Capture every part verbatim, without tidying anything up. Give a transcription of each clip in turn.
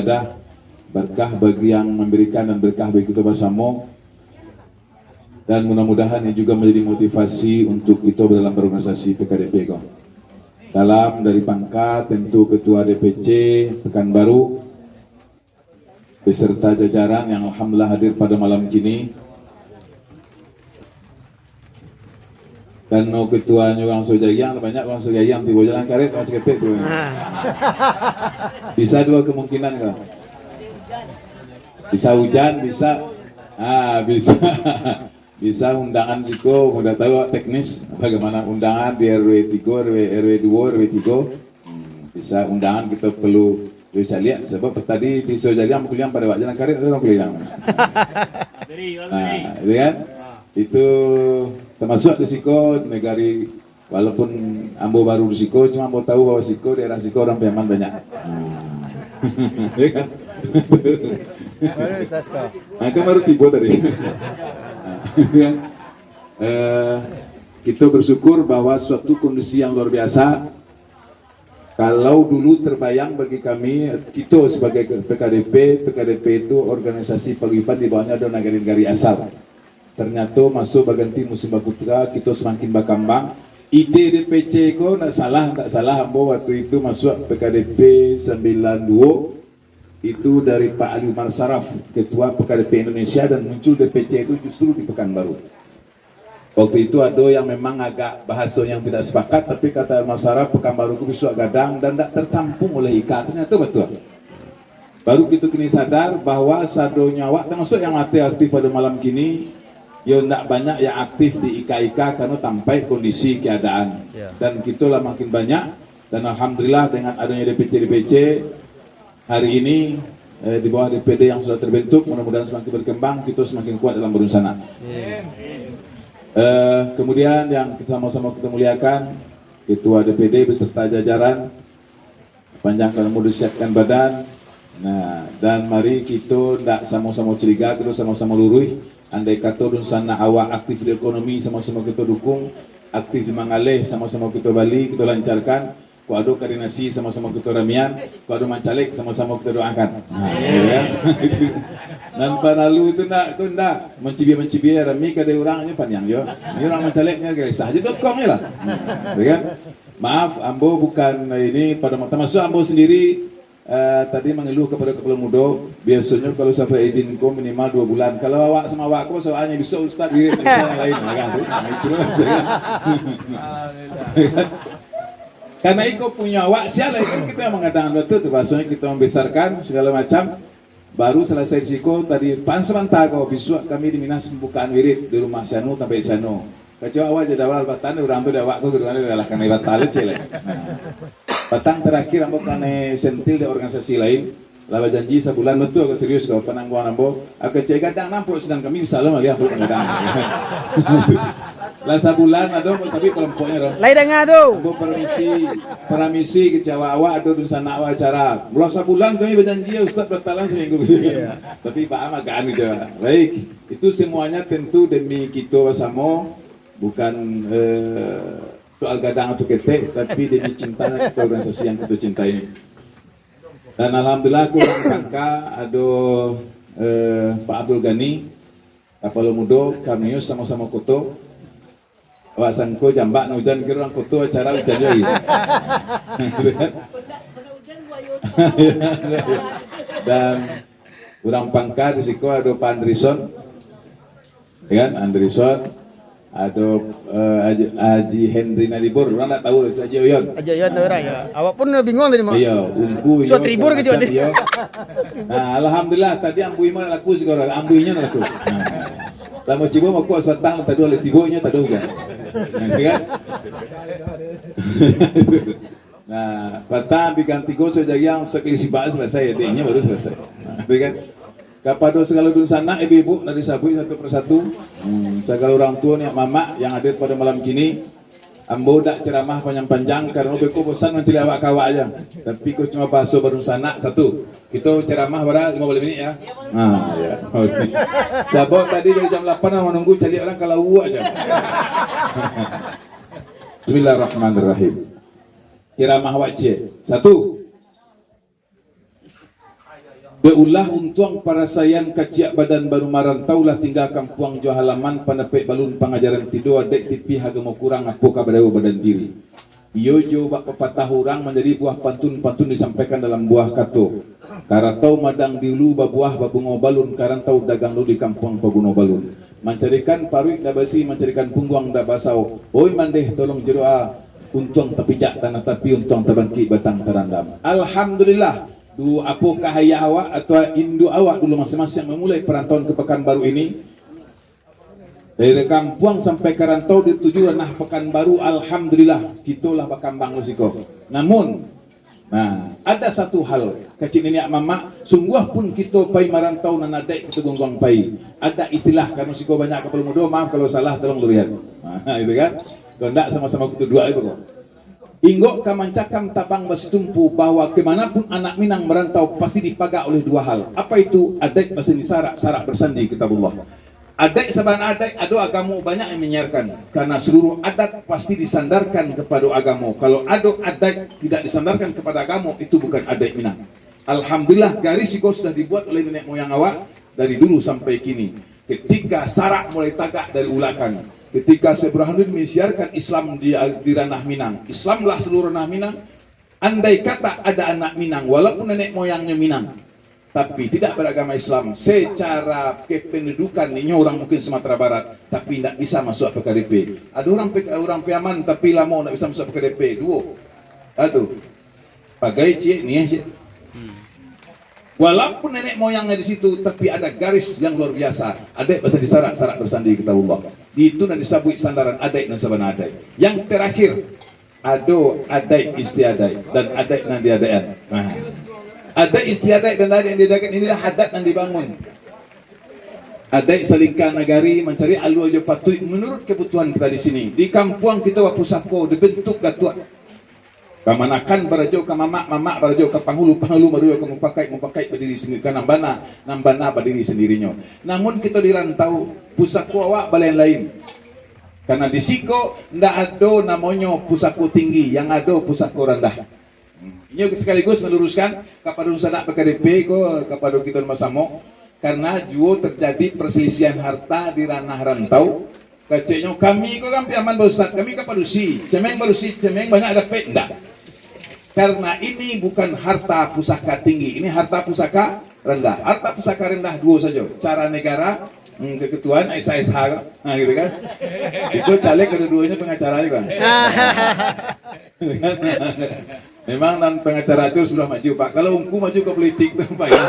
Dah berkah bagi yang memberikan dan berkah bagi kita bersama. Dan mudah-mudahan ini juga menjadi motivasi untuk kita dalam berorganisasi P K D P ko. Salam dari Pangka, tentu Ketua D P C Pekanbaru, beserta jajaran yang alhamdulillah hadir pada malam kini. Dan no ketuanyo urang Sojariang, banyak urang Sojariang tibo jalan karet, masih ketek tu. Ha. Bisa dua kemungkinan ko. Bisa hujan, bisa, ah, bisa, bisa undangan siko, udah tahu teknis bagaimana undangan di R W tigo, R W, R W dua, R W tigo. Hmm, bisa undangan kita perlu, perlu caliak, sebab tadi di Sojariang bakuliang pada wak jalan karet, ada urang kuliang. Nah, itu kan? Itu termasuk di siko negari, walaupun ambo baru di siko, cuma ambo tahu bahwa siko, daerah siko urang Piaman banyak. Hmm. Ya kan? Baru Sasko. Nah, kan baru tibo tadi. Eh, kita bersyukur bahwa suatu kondisi yang luar biasa. Kalau dulu terbayang bagi kami, kita sebagai P K D P, P K D P itu organisasi paguyuban, di bawahnya ada nagari-nagari asal. Ternyata masuk baganti musim baputra, kita semakin berkembang. Ide D P C ko ndak salah, ndak salah ambo waktu itu masuk P K D P sembilan dua, itu dari Pak Ali Umar Saraf, Ketua P K D P Indonesia, dan muncul D P C itu justru di Pekanbaru. Waktu itu ado yang memang agak bahaso yang tidak sepakat, tapi kata Umar Saraf, Pekanbaru ko bisuak gadang dan ndak tertampung oleh I K A. Ternyata betul. Baru kito kini sadar bahwa sadonyo awak, termasuk yang masih aktif pada malam kini, yo ndak banyak yang aktif di I K I K karena tampek kondisi keadaan. Ya. Dan kito lah makin banyak, dan alhamdulillah dengan adanya D P C-D P C, hari ini, eh, di bawah D P D yang sudah terbentuk, mudah-mudahan semakin berkembang, kito semakin kuat dalam berunsanak. Eh, kemudian yang sama-sama kita muliakan, Ketua D P D beserta jajaran, panjangkan umur, disihatkan badan. Nah, dan mari kito ndak samo-samo curiga, kito samo-samo luruih. Andai kato dunsanak awak aktif di ekonomi, samo-samo kito dukung, aktif di manggaleh, samo-samo kito bali, kito lancarkan. Kok ado koordinasi, samo-samo kito ramian, kok ado mancaleg, samo-samo kito doakan. Nah, ya kan? Nan paralu tu ndak, tu ndak mancibia-mancibia, rami kadai urang nyo paniang jo. Ni urang mancaleg nyo, guys, sah je dokong je lah. Ya kan? Maaf, ambo bukan ini pada, termasuk ambo sendiri, eh, tadi mangeluh kepada Kepala Mudo. Biasonyo kalau sampai izin ko minimal dua bulan. Kalau awak sama awak ko, soalnyo besok ustaz wirid, ustaz yang lain, nah, kan tu. Nah, itulah saya. Karena iko punyo awak, sia lah, iko kito yang manggadang, betul tu, bahasonyo kito membesarkan segala macam. Baru salasai di siko tadi, pan sabanta ko, bisuak kami di Minas pambukaan wirid di rumah si anu, tampek si anu. Kacau awak jadwal batan, urang tu di awak ko, keduanya adalah kanai batal, cek lah. Nah. Patang terakhir ambo kanai sentil di organisasi lain, lah bajanji sabulan, betul agak serius ko, panangguangan ambo. Agak cek gadang nampok, sedang kami bisa lah maliah pulak gadang. Lah sabulan ado, ambo sabik kelompoknyo tu. Lai danga tu. Ambo paramisi, paramisi kecek awak-awak ado dunsanak awak acara. Lah sabulan kami bajanji, ustaz batalan saminggu. Iya. Tapi baa magaan gitu. Baik, itu semuanya tentu demi kito basamo, bukan, eh, soal gadang atau ketek, tapi demi cintanya kita organisasi yang kita cintai ini. Dan alhamdulillah, aku urang Pangka, ado, eh, Pak Abdul Ghani, Kapalo Mudo, Kamius, samo-samo koto. Awak sangko jambak nan ujan, kiro urang koto acara ujan juo. Dan urang Pangka di siko ado Pak Andrison. Ya kan, Andrison. Ado, eh, Haji, Haji Henry Nalibur, urang ndak tahu, Haji Oyon. Haji Oyon tu urang, ya. Awak pun bingung tadi, Mak. Iya, Ungku, Suat iyo, Tribur segala ke, Cok? Macam, iyo. Nah, alhamdulillah, tadi Ambui mah laku siko, Ambui nyo laku. Nah. Lamo cibo mako asbatang, tadi oleh tibo nyo, tadi ujan. Nah, ya kan? Nah, patang diganti go sajagiang sakali sibak selesai, adiknya baru selesai. Nah, ya kan? Kapado sagalo dunsanak, ibu-ibu, nan disabuik satu persatu, hmm, sagalo urang tuo, niak mamak yang hadir pada malam kini, ambo dak ceramah panjang-panjang, karano beko bosan mancaliak awak ka awak aja. Tapi ko cuma bahaso badunsanak, satu. Kito ceramah bara limo baleh minik, ya. Nah, ya. Sabab tadi dari jam lapan lah manunggu, caliak urang ka lauak aja. Bismillahirrahmanirrahim. Ceramah awak ciek. Satu. Beulah untuang parasaian kaciak badan baru marantau lah tingga kampuang jo halaman, pandapek balun pangajaran tido, adaik tipih agamo kurang, apo ka badayo badan diri. Iyo jo bak papatah urang manjadi buah pantun, pantun disampaikan dalam buah kato. Karatau madang di ulu babuah babungo balun, karantau dagang dulu di kampuang paguno balun. Mancarikan paruik ndak basi, mancarikan pungguang ndak basao. Oi mandeh tolong jo doa, untuang tapijak tanah tapi, untuang tabangkik batang tarandam. Alhamdulillah. Duo, apokah ayah awak atau induak awak dulu masing-masing mamulai parantauan ka Pakanbaru ini? Dari kampuang sampai ka rantau dituju ranah Pakanbaru, alhamdulillah, kito lah bakambang lo siko. Namun, nah, ada satu hal, kecek niniak mamak, sungguah pun kito pai marantau nan adaik kito gungguang pai. Ada istilah, karano siko banyak kapalo mudo, maaf kalau salah, tolong lurihan. Nah, itu kan. Kalau ndak, sama-sama kutu dua itu kok. Inggok ka mancakam tabang basitumpu, bahwa ke mana pun anak Minang marantau pasti dipagak oleh dua hal. Apa itu? Adaik basandi sarak, sarak basandi Kitabullah. Adaik sabana adaik, ado agamo banyak yang manyiarkan. Karena seluruh adat pasti disandarkan kepada agamo. Kalau ado adaik tidak disandarkan kepada agamo, itu bukan adaik Minang. Alhamdulillah, garis iko sudah dibuat oleh nenek moyang awak dari dulu sampai kini. Ketika sarak mulai tagak dari ulakan, ketika Syekh Burhanuddin mensiarkan Islam di, di ranah Minang, Islamlah seluruh ranah Minang. Andai kata ada anak Minang, walaupun nenek moyangnyo Minang, tapi tidak beragama Islam, secara kependudukan inyo urang mungkin Sumatera Barat, tapi ndak bisa masuk P K D P. Ada urang P-, urang Piaman tapi lamo ndak bisa masuk P K D P. Duo. Satu. Pagai ciek, nieh ciek. Walaupun nenek moyangnya di situ, tapi ada garis yang luar biasa. Adaik basandi sarak, sarak basandi Kitabullah. Itu nan disabuik sandaran adaik nan sabana adaik. Yang terakhir, ado adaik istiadaik dan adaik nan diadaikan. Nah, adaik istiadaik dan adaik yang diadaikan inilah adat nan dibangun. Adaik salingka nagari mancari alua jo patuik menurut kebutuhan kita di sini. Di kampuang kita bapusako, dibentuk datuak. Kamanakan barajo ka mamak, mamak barajo ka panghulu, panghulu barajo ka mupakaik, mupakaik badiri sendiri, ka nan bana, nan bana badiri sendirinyo. Namun kito di rantau, pusako awak balain-lain. Karena di siko ndak ado namonyo pusako tinggi, yang ado pusako randah. Hmm. Inyo sekaligus meluruskan kapado dunsanak P K D P ko, kapado kito basamo, karena juo terjadi perselisihan harta di ranah rantau. Keceknyo, kami ko kan Piaman, Pak Ustaz, kami ka padusi, cemeng padusi, cemeng banyak dapek, ndak. Karena ini bukan harta pusaka tinggi, ini harta pusaka rendah. Harta pusaka rendah duo sajo, cara negara, hmm, keketuaan, S H S H ko, nah, gitu kan. Itu caleg, kedua-duanya pengacara juga. Memang nan pengacara tu sudah maju, Pak. Kalau ungku maju ke politik tu, Pak, ya.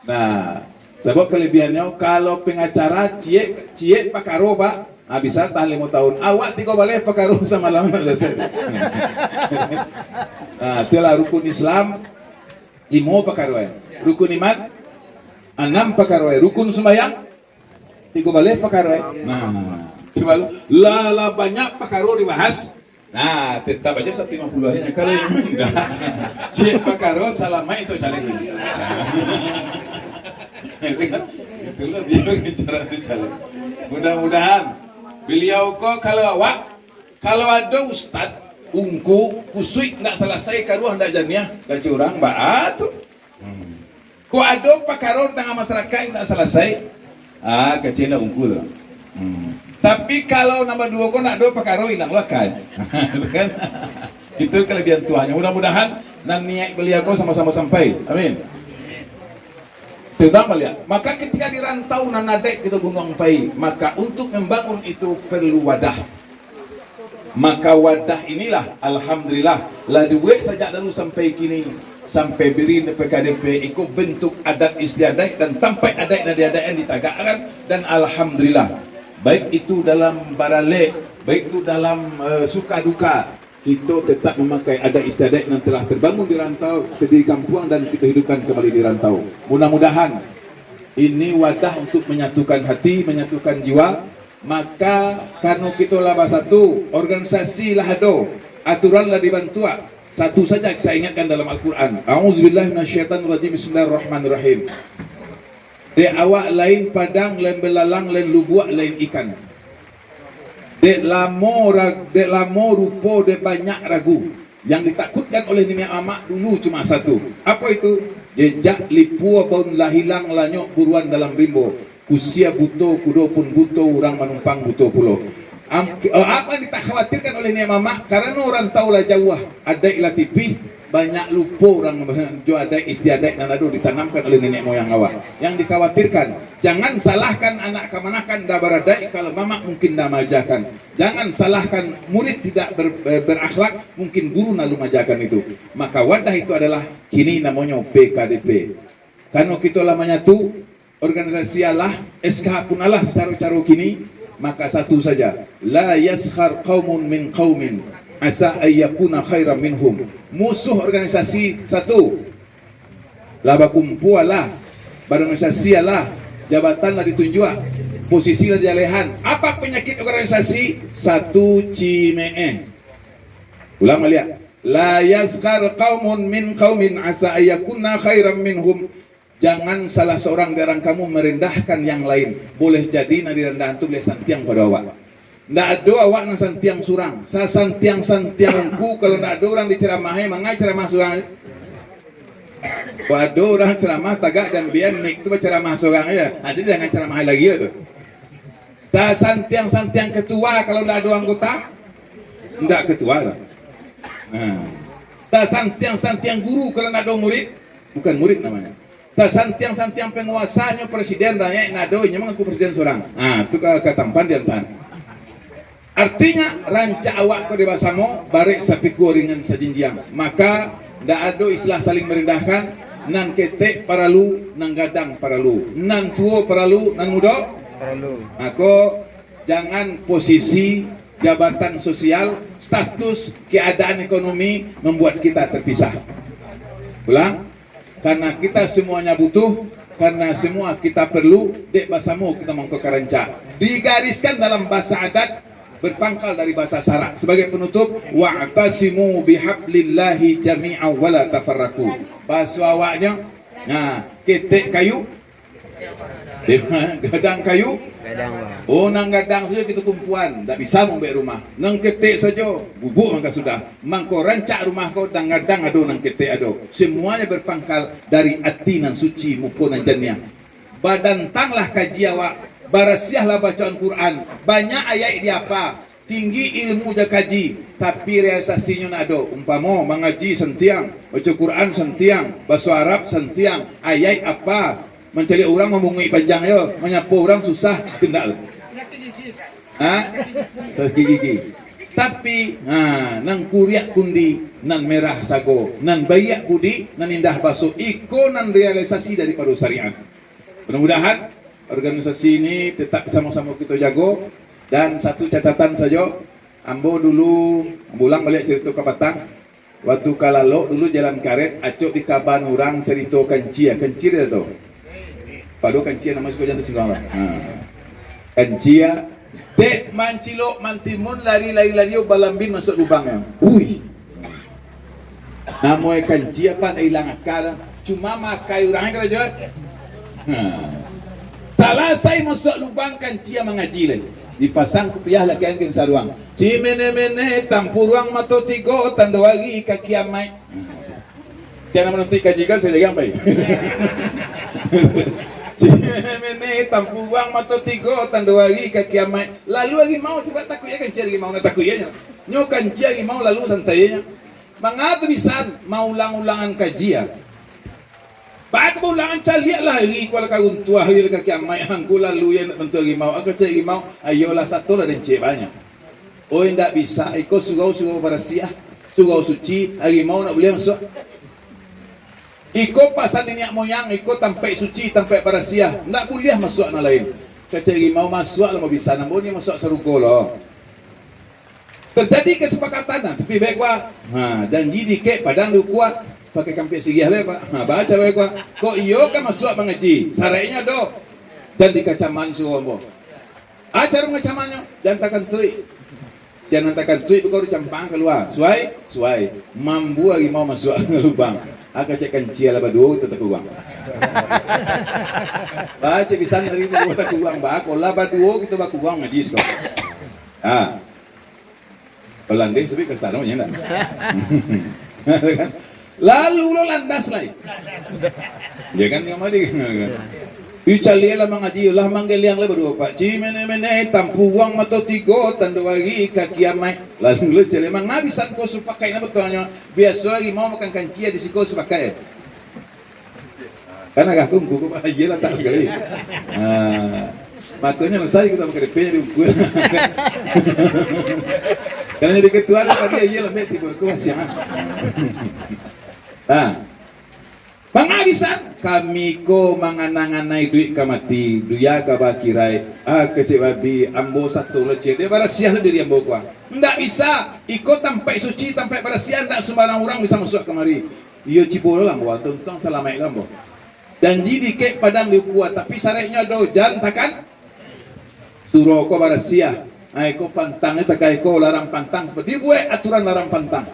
Nah, sebab kelebihannyo, kalau pengacara ciek, ciek pakaro, Pak, ah, bisa tahan limo tahun. Awak tigo baleh pakaro samalam selesai. Nah, itulah rukun Islam, limo pakaro, eh. Rukun iman, anam pakaro, eh. Rukun sumbayang, tigo baleh pakaro, eh. Nah, coba lah, lah banyak pakaro dibahas. Nah, tetap aja satu lima puluh aja. Kalau yang enggak, ciek pakaro, salamaik itu caleg. Itulah dia bicara tu caleg. Mudah-mudahan beliau ko, kalau awak, kalau ado ustad, ungku, kusuik ndak salasai, karuah ndak janiah, kacau urang, baa tu. Hmm. Kok ado pakaro di tangah masarakaik indak salasai? Ah, kecek indak ungku tu. Hmm. Tapi kalau nambah duo ko ndak ado pakaro, ilang lah kai. Itu kan? Itu kelebihan Tuhannya. Mudah-mudahan nan niaik baliau ko samo-samo sampai. Amin. Sudah malihat. Maka ketika di rantau nan adaik kito gunung pai, maka untuk membangun itu perlu wadah. Maka wadah inilah, alhamdulillah, lah dibuek sajak dulu sampai kini, sampai birin P K D P, iko bentuk adat istiadaik dan tampek adaik nan diadaikan ditagakkan, dan alhamdulillah, baik itu dalam baralek, baik itu dalam, eh, suka duka, kito tetap mamakai adat istiadaik nan telah terbangun di rantau, di kampuang, dan kito hidupkan kembali di rantau. Mudah-mudahan ini wadah untuk menyatukan hati, menyatukan jiwa, Maka, karano kito lah basatu, organisasi lah ado, aturan lah dibantuak, satu saja saya ingatkan dalam Al-Quran. A'udzubillahi minasyaitonirrajim. Bismillahirrahmanirrahim. Dek awak lain padang, lain belalang, lain lubuak, lain ikan. Dek lamo ra-, dek lamo rupo, dek banyak ragu. Yang ditakutkan oleh niniak mamak dulu cuma satu. Apo itu? Jejak lipua baun lah hilang, lanyok buruan dalam rimbo. Kusia buto, kudo pun buto, urang manumpang buto pulo. Am-, eh, apa yang kita khawatirkan oleh niniak mamak? Karano rantau lah jauah, adaik lah tipih, banyak lupo urang jo adaik istiadaik nan ado ditanamkan oleh niniak moyang awak. Yang dikhawatirkan, jangan salahkan anak kamanakan ndak baradaik, kalau mamak mungkin ndak maajakan. Jangan salahkan murid tidak ber-, eh, berakhlak, mungkin guru nan alun maajakan itu. Maka wadah itu adalah kini namonyo P K D P. Karano kito lah manyatu, organisasi alah, S K pun alah sacaro-caro kini, maka satu saja, la yaskhar qaumun min qaumin asa ayyakuna khairan minhum. Musuh organisasi satu, lah bakumpua lah, berorganisasi lah, jabatan lah ditunjuak, posisi lah dialehan. Apa penyakit organisasi? Satu cimeeh. Ulang baliak. La yaskhar qaumun min qaumin asa ayyakuna khairan minhum. Jangan salah seorang di antara kamu merendahkan yang lain. Boleh jadi nan direndahan tu boleh santiang pado awak. Ndak ado awak nan santiang surang. Sasantiang-santiang ungku, kalau ndak ado urang diceramahi, mangai ceramah surang. Kalau ado urang ceramah tagak dan bian mik tu baceramah surang aja. Ha, jadi jangan ceramah lagi lah tu. Sasantiang-santiang ketua, kalau ndak ado anggota, ndak ketua lah. Ha. Sasantiang-santiang guru, kalau ndak ado murid, bukan murid namanya. Sasantiang-santiang penguasa, nyo presiden, rakyat ndak ado, inyo mangaku presiden surang. Ha, tu ka, ka tampan di antah. Artinya, rancak awak ko di basamo, barek sapikua ringan sajinjiang. Maka, ndak ado istilah saling merendahkan, nan ketek paralu, nan gadang paralu, nan tuo paralu, nan mudo paralu. Mako, jangan posisi, jabatan sosial, status, keadaan ekonomi membuat kita terpisah. Ulang, karena kita semuanya butuh, karena semua kita perlu, dek basamo kita mangko ka rancak. Digariskan dalam bahasa adat, berpangkal dari bahasa syarak. Sebagai penutup, "Wa'tasimu bihablillahi jami'an wala tafarraqu." Bahaso awaknyo, nah, ketek kayu, gadang kayu, gadang, Bang. Oh, nan gadang sajo kito kumpuan, ndak bisa maumbek rumah. Nan ketek sajo, bubuak mangko sudah. Mangko rancak rumah ko, nan gadang ado, nan ketek ado. Semuanya berpangkal dari ati nan suci, muko nan janiah. Badantanglah kaji awak, barasiahlah bacaan Quran, banyak ayaik diapa, tinggi ilmu jo kaji, tapi realisasinyo ndak ado. Umpamo, mangaji santiang, baco Quran santiang, baso Arab santiang, ayaik apa, mancaliak urang mambunguik panjang yo, manyapo urang susah, tu ndak tu. Ha? Sakik gigi. Tapi, ha, nan kuriak kundi, nan merah sago, nan baiak budi, nan indah baso, iko nan realisasi daripado syariat. Mudah-mudahan organisasi ini tetap samo-samo kito jago. Dan satu catatan sajo, ambo dulu, ambo ulang baliak carito ka patang. Waktu ka lalok dulu jalan karet, acok dikaban urang carito kancia, kancia tu. Pado kancia namo siko jan tasingguang lah. Ha. Kancia, dek mancilok mantimun lari-lari-lari balambin masuak lubang. Ui. Namo e kancia pan ilang aka lah. Cuma makai urang e karajo. Ha. Salasai masuak lubang kancia mangaji lai. Dipasang kupiah lakian kin saruang. Cimene-mene tampuruang mato tigo tando ari ka kiamaik. Siapa nan manuntuik kaji kan saya jagang baik. Cimene-mene tampuruang mato tigo tando ari ka kiamaik. Lalu harimau cubo takuik ya kancia harimau nak takuik ya. Nyo kancia harimau lalu santai ya. Manga tu bisa maulang-ulangan kaji ya. Baa tu baulangan caliak lah hari ko lah ka runtuah, hari lah ka kiamaik, hangko lalu ya nak bantu harimau, aka cek harimau, ayolah sato lah dencek banyak. Oi ndak bisa, iko surau-surau barasiah, surau suci, harimau ndak buliah masuak. Iko pasan niniak moyang, iko tampaik suci, tampaik barasiah, ndak buliah masuak nan lain. Kecek harimau masuak lah mau bisa, nambah ni masuak sarugo lo. Terjadi kesepakatan, nah, tapi baik kuak. Ha, janji dikek padang di ukuak, pakai kampek siriah baik kuak. Ha, baca baik kuak. Kok iyo kan masuak mangaji, saraiknyo do. Jan dikacaman suruh ambo. Acar mangacamannyo, jan takantuik. Jan takantuik bukau dicampang kalua. Suai, suai. Mambu harimau masuak lubang. Aka cek kancia lah baduo tu takuruang. Baca pisan harimau takuruang ba, ko lah baduo kito bakuruang ngaji siko. Ha. Kalau landeh sabik kasar namanya ndak? Kan? Lalu lo landas lai. Ya kan, kamari kan. Dicaliak lah mangaji, lah manggeliang lah baduo pak. Cimenemenei, tampuang mato tigo, tando ari ka kiamaik. Lalu lo caliak mangabisan ko supakaik nak batanyo. Biaso ari mau makan kancia di siko supakaik. Kan agak kungku ko, iyolah tak sakali. Ah, makonyo lah saya kita makan depe di ukua. Kalau jadi ketua tu tadi, iyolah, mek tibo ko siang. Ah. Mangabisan, kami ko manganang-anai duit ka mati, duya ka bakirai. Ah, kecek babi, ambo sato lecet, dia barasiah lah diri ambo ko. Ndak bisa, iko tampaik suci, tampaik barasiah, ndak sumbarang urang bisa masuak kamari. Iyo cibo lah ambo, tuntuang salamaik lah ambo. Janji di kek padang di ukua, tapi saraiknyo ado jan takan. Suro ko barasiah, ai ko pantang, takai ko larang pantang, dibuek aturan larang pantang.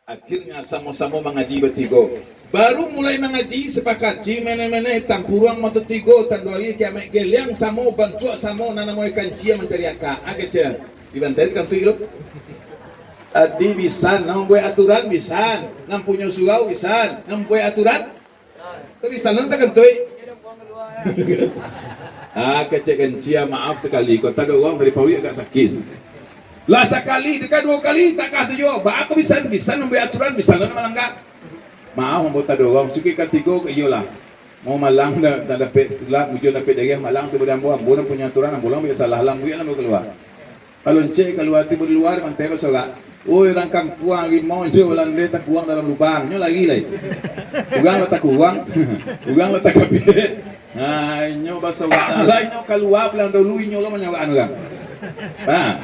Akhirnya samo-samo mangaji batigo. Baru mulai mangaji, sapakat, cimenemenei, tampuruang mato tigo, tando ari kiamaik, geliang samo, bantuak samo, nan namo kancia mancari aka. Ah, kecek. Dibantai kantuik lo. Adi bisan, nan mambuek aturan bisan, nan punyo surau bisan, nan mambuek aturan. Tapi sanan takantuik. Ah, kecek kancia, maaf sakali, ko tadorong dari paruik agak sakik. Lah sakali, deka duo kali, takah tu juo. Baa ko bisan, bisan mambuek aturan, bisan lah malangga. Maaf, ambo tadorong, cukuik katigo ko iyolah. Mau malang da-, da-, dapek tulak, ujuang dapek daging, malang tibo di ambo, ambo nan punyo aturan, ambo lah ambiak salah, lah ambo lah ambo kalua. Kalau encek kalua tibo di lua, mantai basorak. Oi, urang kampuang, rimau jo balandai takuang dalam lubang, nyo lari lai. Urang lah takuang, urang lah takapek. Nah, inyo basorak. Lah inyo kalua pulang dulu, inyo lo manyawakan urang. Nah,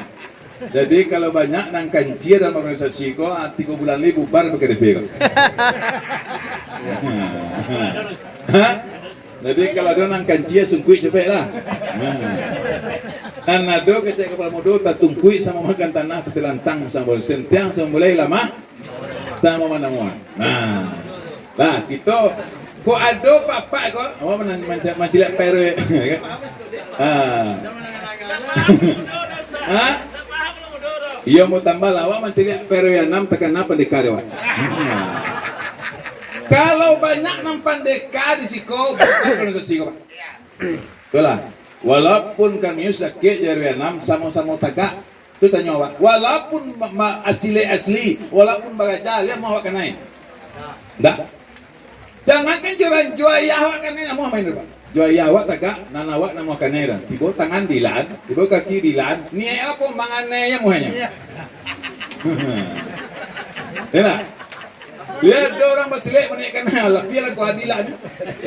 jadi kalau banyak nan kancia dalam organisasi ko, ah, tigo bulan lai bubar B K D P ko. Ha? Jadi kalau ado nan kancia, sungkuik capek lah. Nah. Nan ado kecek kapalo mudo, tatungkuik samo makan tanah, tatilantang samo sentiang, samo mulai lamah, samo manamuah. Nah. Lah, kito, kok ado papak ko, awak manan-, manca-, mancilak paruik. Ha. Ha? Iyo, mau tambah lah, awak mancilak paruik anam takana pandeka dek awak. Kalau banyak nan pandeka di siko, bukan organisasi ko, Pak. Betul lah. Walaupun kami sakik jari anam, samo-samo tagak. Tu tanyo awak. Walaupun ma-, ma-, asli-asli, walaupun baraja, liak mau awak kanai. Ndak. Jangankan jo ran-, jo ayah awak kanai, namuah main tu, Pak. Jo ayah awak tagak, nan awak namuah kanai ran. Tibo tangan dilaan, tibo kaki dilaan. Niaik apo manganai amuahnyo? Yo ndak? Liak ado urang basilek maniaik kanai, lah, bialah ko adilan.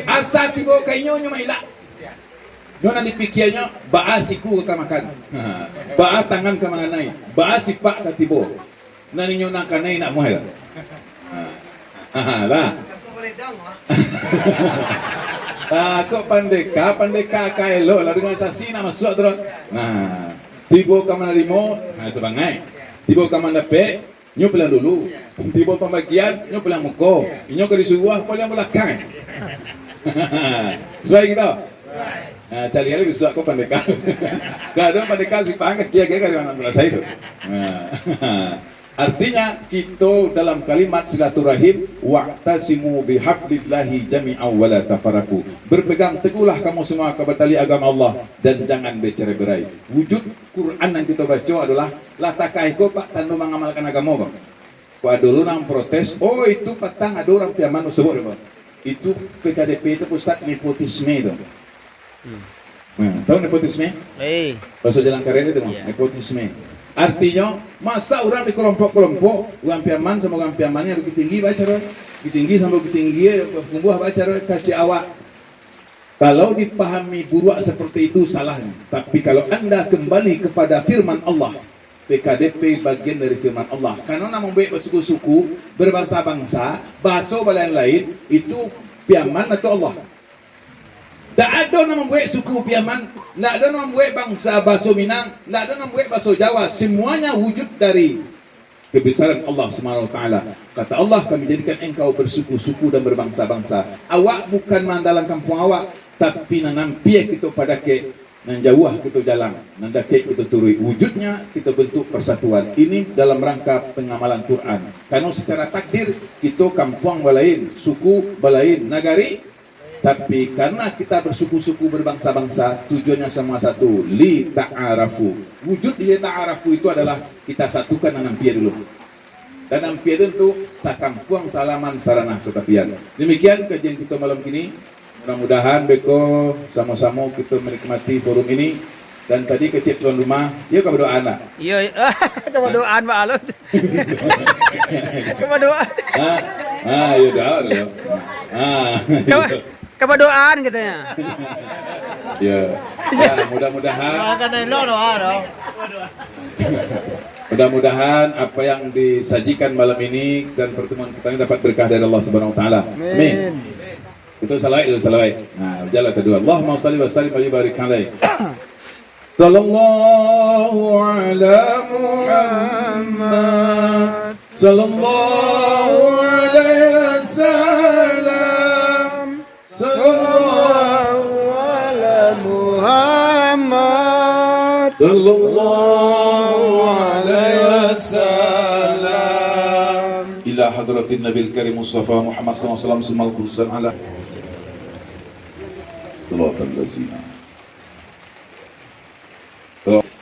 Asa tibo ka inyo, nyo mailak. Nyo nan dipikianyo, baa siku ka makan, baa tangan ka manganai, baa sipak ka tibo. Nan inyo nan kanai nak muai lah. Ha. Ha, lah. Ah, kok pandeka, pandeka ka elok lah, organisasi nak masuak tu lah. Nah, tibo ka manarimo, nah, sabangai. Tibo ka mandapek, nyo pulang dulu. Tibo pambagian, nyo pulang muko. Inyo ka disuruah, pulang balakang. Suai kito? Ha, cari lagi suak ko pandeka. Kalau ado pandeka si pahang kaki aja kan memang selesai tu. Ha. Artinya, kito dalam kalimat silaturahim, "Wa'tasimu bihablillahi jami'an wa la tafarraqu." Berpegang teguhlah kamu semua ka batali agama Allah dan jangan bercerai-berai. Wujud Quran yang kita baca adalah, lah takai ko, Pak, tando mangamalkan agamo, Pak. Kok ado lo nan protes, "Oh, itu patang ado urang Piaman basobok," Pak. Itu P K D P itu, Pak Ustaz, nepotisme itu. Hmm. Nah, tahu nepotisme? Eh. Bahasa jalan keren itu, Pak. Iya. Nepotisme. Artinya, masa urang di kelompok-kelompok, urang Piaman sama urang Piaman yang lebih tinggi baca, lebih tinggi sama lebih tinggi, tumbuh baca, kacik awak. Kalau dipahami buruak seperti itu, salahnya. Tapi kalau anda kembali kepada firman Allah, P K D P bagian dari firman Allah. Karena nak membuat bersuku-suku, berbangsa-bangsa, bahaso balain-lain, itu Piaman atau Allah? Tak ada nak membuat suku Piaman, tak ada nak membuat bangsa bahaso Minang, tak ada nak membuat bahaso Jawa. Semuanya wujud dari kebesaran Allah Subhanahu wa Taala. Kata Allah, "Kami jadikan engkau bersuku-suku dan berbangsa-bangsa." Awak bukan mandalang kampung awak, tapi nan ampia kito padakek Nan jauah kito jalan, nan dakek kito turuik. Wujudnya kito bentuk persatuan. Ini dalam rangka pengamalan Quran. Karena secara takdir, kito kampuang balain, suku balain, nagari. Tapi karena kita bersuku-suku, berbangsa-bangsa, tujuannya sama satu, li ta'arafu. Wujud li ta'arafu itu adalah kita satukan nan ampia dulu. Dan ampia tu untuk sakampuang, salaman, saranah, satapian. Demikian kajian kita malam kini. Mudah-mudahan beko samo-samo kita menikmati forum ini. Dan tadi kecek tuan rumah, dia ka berdoa nak? Iya, iya. Ka berdoa, Pak Alun. Ka berdoa. Ha? Ha, ya doa dulu. Ha. Ka, ka berdoa katanya. Ya. Ya, mudah-mudahan. Doakan elok doa dong. Mudah-mudahan apa yang disajikan malam ini dan pertemuan kita ini dapat berkah dari Allah Subhanahu wa taala. Amin. Amin. Itu salawat, itu salawat. Nah, jalan kedua. Allahumma salli wa sallim wa barik alaih. Sallallahu ala Muhammad. Sallallahu alaihi wasallam. Sallallahu ala Muhammad. Sallallahu alaihi wasallam. Ila hadratin Nabil Karim Mustafa Muhammad sallallahu alaihi wasallam, summal qudusan ala. Salawatan lazina.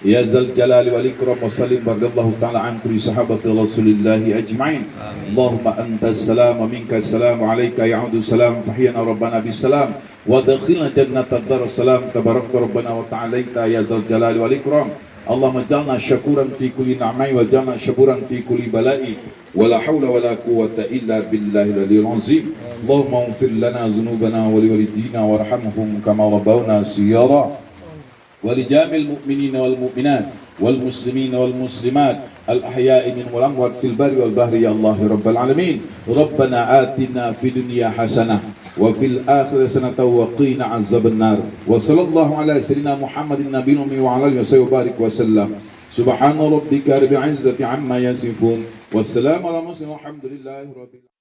Ya Zal Jalali wal Ikram, wa sallim wa radiyallahu ta'ala an kulli sahabati Rasulillahi ajma'in. Amin. Allahumma antas salam wa minkas salam, wa alaika ya'udu salam, fahyana Rabbana bis salam, wa dakhilna jannata dar salam, tabarakta Rabbana wa ta'alaita ya Zal Jalali wal Ikram. Allahumma jalna syakuran fi kulli na'mai, wa jalna syakuran fi kulli bala'i, wa la haula wa la quwwata illa billahil aliyil azim. Allahumma ghfir lana dzunubana wa liwalidina warhamhum kama rabbawna shighara. ولجميع المؤمنين والمؤمنات والمسلمين والمسلمات الأحياء منهم والأموات في البر والبحر يا الله يا رب العالمين. ربنا آتنا في الدنيا حسنة وفي الآخرة حسنة وقنا عذاب النار. وصلى الله على سيدنا محمد النبي الأمي وعلى آله وصحبه وبارك وسلم. سبحان ربك رب العزة عما يصفون. والسلام على المرسلين والحمد لله رب العالمين.